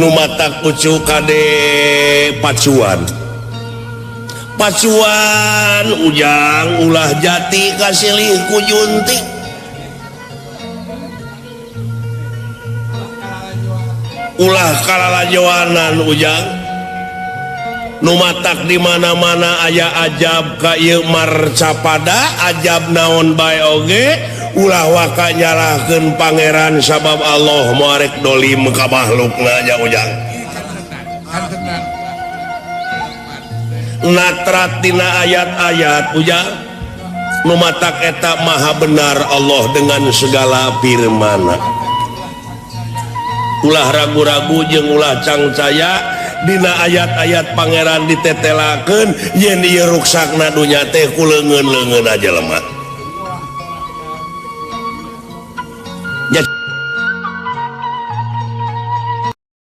Nu matak ucu kade pacuan. Pacuan ujang ulah jati kasilih ku junti. Ulah kalalajoanan ujang. Nu matak di mana-mana aya ajab ka ieu marcapada ajab naon bae oge ulah waka nyalahkeun pangeran sabab Allah moal rek dolim ka makhlukna nya ujang. Natrat dina ayat-ayat ujang nu matak eta maha benar Allah dengan segala firmana. Ulah ragu-ragu jeung ulah cangcaya dina ayat-ayat pangeran ditetelakeun yen ieu ruksakna dunya teh ku leungeun-leungeun aja lemah.